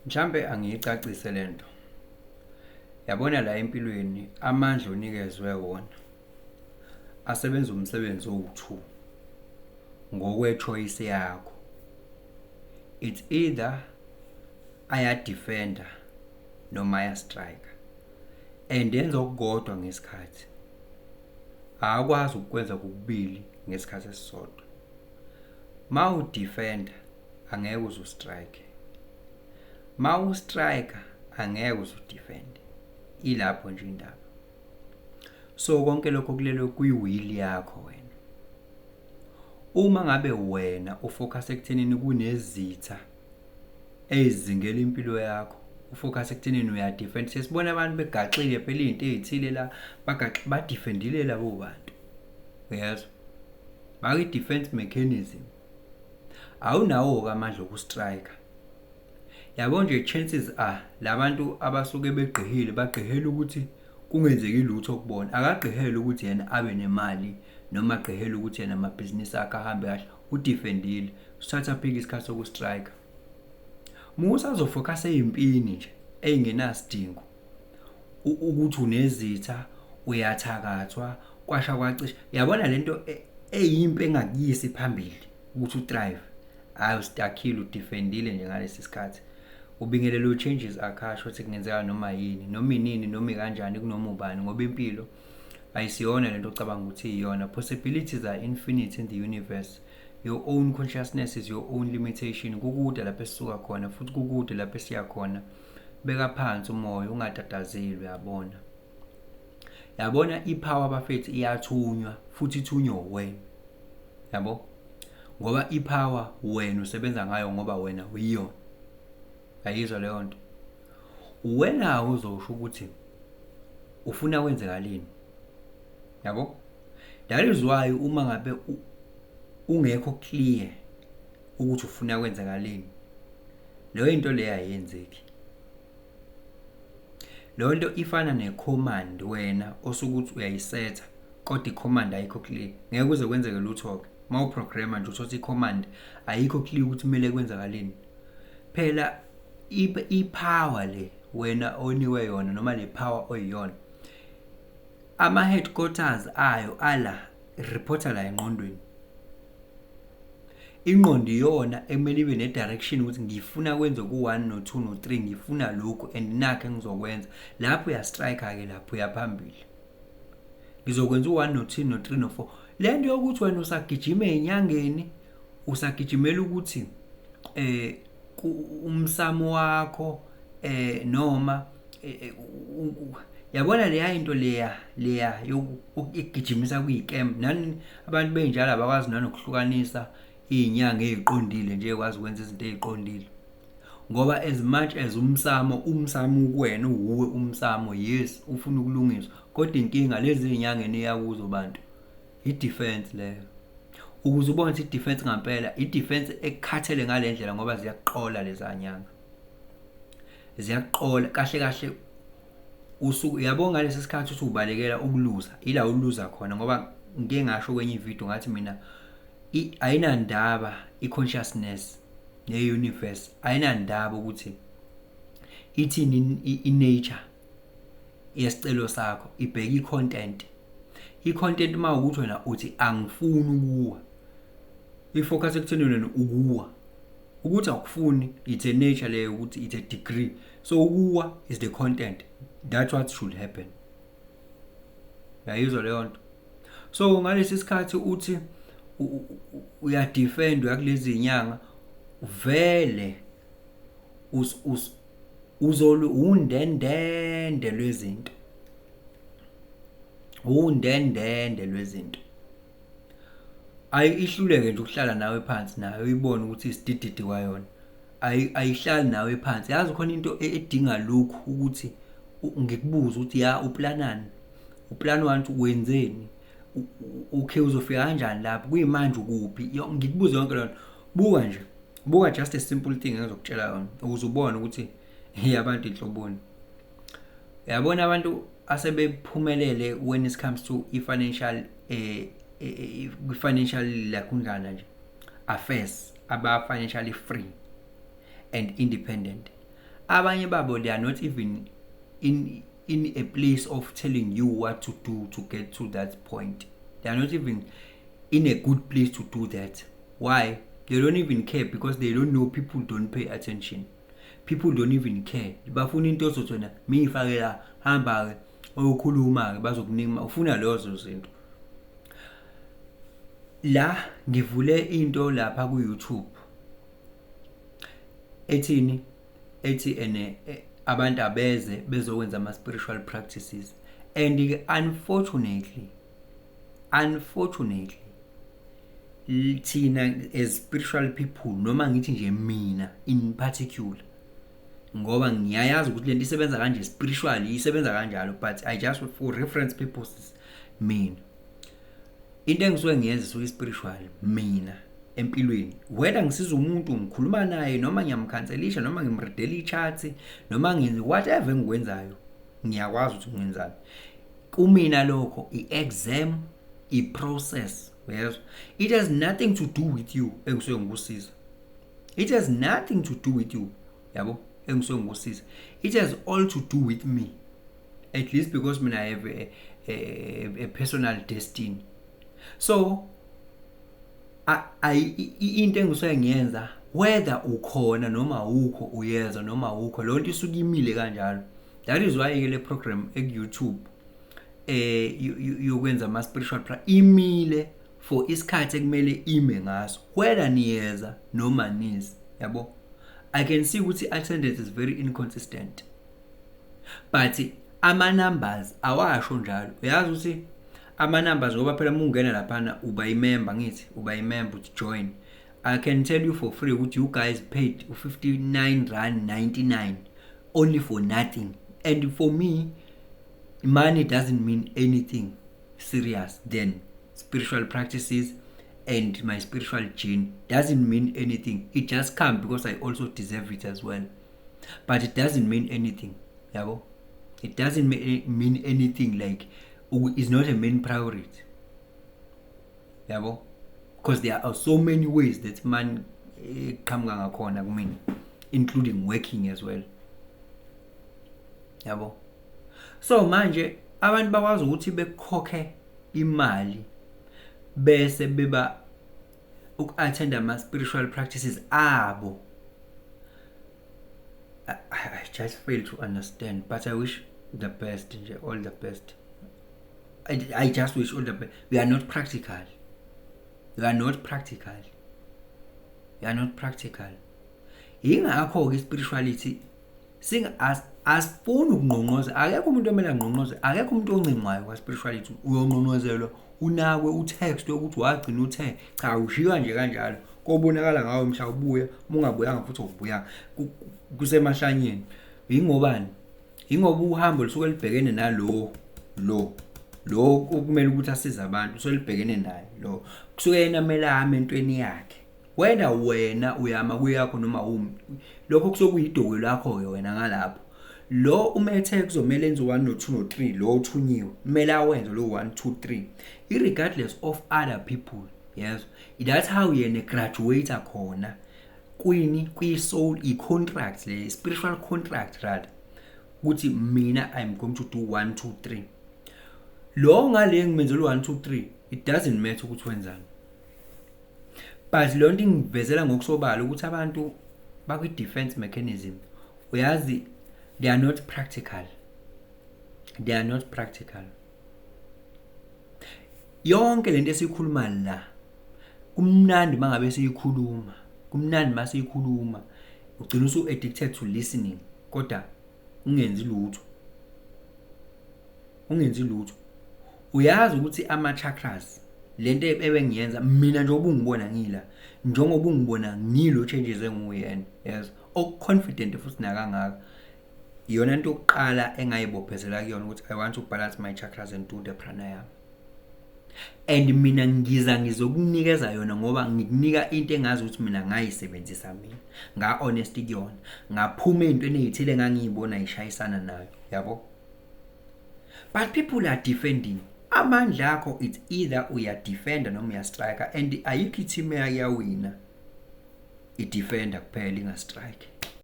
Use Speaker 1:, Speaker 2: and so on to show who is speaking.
Speaker 1: Mhlambe angiyicacise lento. Yabona la empilweni, amandla onikezwe wona asebenza umsebenzi owu-two ngokwe-choice yakho. It's either aya-defend-a noma aya-strike, and enza okukodwa ngesikhathi. Akwazi ukukwenza kokubili ngesikhathi esisodwa. Ma u-defend-a, angeke uze u-strike. Ma u-strike, angeke uze u-defend. Ilapho nje indaba. So konke lokho kulelwe kwi-will yakho wena. Uma ngabe wena u-focus ekuthenini kunezitha ey'zingela impilo yakho, u-focus ekuthenini uya-defend. Sesibona abantu begaxile phela iy'nto ey'thile la, ba-defend-ile labo bantu, uyezwa? Bakwi-defense mechanism. Awunawo-ke amandla oku-strike. Yabo nje, chances are labantu abasuke begqihile bagqihela ukuthi kungenzeki lutho kubona. Akagqihele ukuthi yena abe nemali noma agqihele ukuthi yena amabhizinisi akhe ahambe kahle. U-defend-ile. Usithatha phika isikhathi soku-strike. Musa uzo-focus ey'mpini nje ey'ngenasidingo, ukuthi unezitha, uyathakathwa, kwasha kwacisha. Yabona lento eyimpi engakuyisi phambili ukuthi u-thrive. Hhayi, u-stuck-ile, u-defend-ile nje ngalesi sikhathi. Ubingelela u-changes akasho ukuthi kungenzeka noma yini, noma inini, noma ikanjani, kunoma ubani, ngoba impilo ayisiyona lento ocabanga ukuthi iyona. Possibilities are infinite in the universe. Your own consciousness is your own limitation. Kukude lapho esisuka khona futhi kukude lapho esiya khona. Beka phansi umoya, ungatatazeli, uyabona. Yabona, i-power, bafethu, iyathunywa futhi ithunywa wena. Yabo? Ngoba i-power wena usebenza ngayo ngoba wena uyiyona. Ayizwa leyo nto. Wena uzosho ukuthi ufuna kwenzekaleni. Yabo? That is why uma ngabe ungekho clear ukuthi ufuna kwenzakaleni, leyo into leyo ayenzeki. Leyo nto ifana ne-command wena osukuthi uyayisetha kodwa i-command ayikho clear. Ngeke kuze kwenzeke lutho-ke. Uma u-program-a nje, uthola i-command ayikho clear ukuthi kumele kwenzakaleni. Phela i-power le wena onikwe yona noma le power oyiyona, ama-headquarters ayo ala report-a la engqondweni. Ingqondo iyona ekumele ibe ne-direction ukuthi ngifuna kwenze ku-1 no-2 no-3, ngifuna lokhu and nakho engizokwenza. Lapho uya-strike-ke, lapho uyaphambili. Ngizokwenza u-1 no-2 no-3 no-4. Le nto yokuthi wena usagijima ey'nyangeni, usagijimela ukuthi umsamo wakho noma yabona leya into leya yokugijimisa kuyi-scam. Nani abantu benjalo abakwazi nanokuhlukanisa iy'nyanga ey'qondile nje, ekwazi ukwenza izinto ey'qondile. Ngoba as much as umsamo ukuwena, uwuwe umsamo, yes, ufuna ukulungiswa, kodwa inkinga lezi iy'nyanga eniya kuzo bantu, i-defense leyo. Ukuze ubone ukuthi i-defense ngampela, i-defense ekukhathele ngale ndlela, ngoba ziyakuqola leza nyanga. Ziyakuqola kahle kahle. Usuku yabo ngalesi sikhathi uthi ubalekela ukuluza, ila uluza khona, ngoba ngike ngasho kwenye ividiyo ngathi mina ayinandaba i-consciousness ne-universe, ayinandaba ukuthi ithini i-nature yesicelo sakho, ibheka i-content. I-content uma ukuthi wena uthi angifuni ukuwa, i-focus ekutheni wena ukuwa, ukuthi awukufuni, it's a nature leyo, ukuthi it's a degree. So ukuwa is the content. That's what should happen. Uyayizwa leyo nto? So ngalesi sikhathi uthi uya-defend, uyakulezi inyanga, vele uzolu undendende lwezinto, undendende lwezinto. Ayi, ihluleke nje ukuhlala nawe phansi nayo uyibone ukuthi isidididi kwayona. Ayihlali nawe phansi. Yazi, khona into edinga lokhu ukuthi ngikubuze ukuthi ya u-plan-ani, u-plan wani, ukuthi wenzeni, okay, uzofika kanjani lapho, kuyimanje ukuphi, ngikubuze yonke lona. Buka nje, buka, just a simple thing engizokutshela yona ukuze ubone ukuthi abantu inhloboni. Uyabona, abantu asebephumelele when it comes to i-financial financial like kunjana nje affairs, aba financially free and independent. Abanye babo, they are not even in a place of telling you what to do to get to that point. They are not even in a good place to do that. Why? They don't even care because they don't know. People don't pay attention. People don't even care. Bafuna into ozothi wena miyifake la, hamba-ke oyokhuluma-ke, bazokunika, ufuna lezo zinto. La ngivule into lapha ku-YouTube ethini, ethi ene abantu abeze bezokwenza ama-spiritual practices, and unfortunately thina as spiritual people, noma ngithi nje mina in particular, ngoba ngiyayazi ukuthi lento isebenza kanje spiritually, isebenza kanjalo, but I just, for reference purposes, mina into engisuke ngiyenza isuke spiritual. Mina empilweni, whether ngisiza umuntu, ngikhuluma naye, noma ngiyamkhanselisha, noma ngimreadela i-chart, noma ngenza whatever engikwenzayo, ngiyakwazi ukuthi ngenzani. Kumina lokho i-exam, i-process, uyezwa? It has nothing to do with you engisuke ngikusiza. It has nothing to do with you, yabo, engisuke ngikusiza. It has all to do with me, at least, because mina I have a personal destiny. So into engisuke ngiyenza, whether ukhona noma awukho, uyeza noma awukho, leyo nto isuke imile kanjalo. That is why ke le program eku-YouTube yokwenza ama spiritual imile for isikhathi ekumele ime ngaso, whether niyeza noma nizi, yabo. I can see ukuthi attendance is very inconsistent, but ama numbers awasho njalo. Uyazi ukuthi ama numbers, ngoba phela uma ungena laphana uba imember, ngithi uba imember, uthi join. I can tell you for free ukuthi you guys paid R59.99 only for nothing, and for me money doesn't mean anything serious than spiritual practices, and my spiritual gene doesn't mean anything. It just come because I also deserve it as well, but it doesn't mean anything, yabo. It doesn't mean anything, like it's not a main priority, yabo, because there are so many ways that man eqhamuka ngakhona kumina, including working as well, yabo. So manje abantu bakwazi ukuthi bekhokhe imali bese beba uku-attend ama-spiritual practices abo. I just fail to understand, but I wish the best nje, all the best. I just wish all the best. We are not practical. You are not practical. You are not practical. Yingakho-ke spirituality asifuni ukungqongqoza. Akekho umuntu omele angqongqoze, akekho umuntu oncengwayo kwa-spirituality. Uyongqongqozelwa, unakwe, utext ukuthi wagcina uthe cha, ushiywa nje kanjalo. Kobonakala ngawe mhla ubuya. Uma ungabuyanga futhi awubuyanga, kusemahlanyeni. Yingobani? Yingoba uhambo lusuke lubhekene nalo lo okumele ukuthi asize abantu, usuke libhekene naye lo, kusuke yena kumele ame entweni yakhe. Wena wena uyama kuyakho noma umi, lokho kusuke kuyidokwe lakho-ke wena ngalapho. Lo umethe kuzomele enze 1 no 2 no 3, lo uthunyiwe kumele awenze lo 1 2 3 irregardless of other people. Yes, that's how yena graduate khona kwini, kwi-soul, i-contract le, spiritual contract rather, ukuthi mina I'm going to do 1 2 3. Lo ngale ngimenzela 1 2 3, it doesn't matter ukuthi wenzani. But lo nto ingivezela ngokusobala ukuthi abantu bakwi-defense mechanism, uyazi. They are not practical. They are not practical. Yonke lento esiyikhuluma la, kumnandi mangabe siyikhuluma, kumnandi masiyikhuluma, ugcina usu addicted to listening, kodwa ungenzi lutho, ungenzi lutho. Uyazi ukuthi ama chakras, lento ebengiyenza mina, njengoba ungibona ngila, njengoba ungibona ngilo changes enguyena, yes, oconfident futhi nakangaka, iyona into yokuqala engayibophezela kuyona ukuthi I want to balance my chakras and do the pranayama. And mina ngiza ngizokunikeza yona ngoba ngikunika into engazi ukuthi mina ngayisebenzisa, mina nga honest kuyona, ngaphuma ezintweni ezithile engangiyibona ishayisana nayo, yabo. But people are defending amandla akho. It's either uyadefenda noma uyastrike, and ayikho i-team eyakuyawina idefender kuphela ingastrike.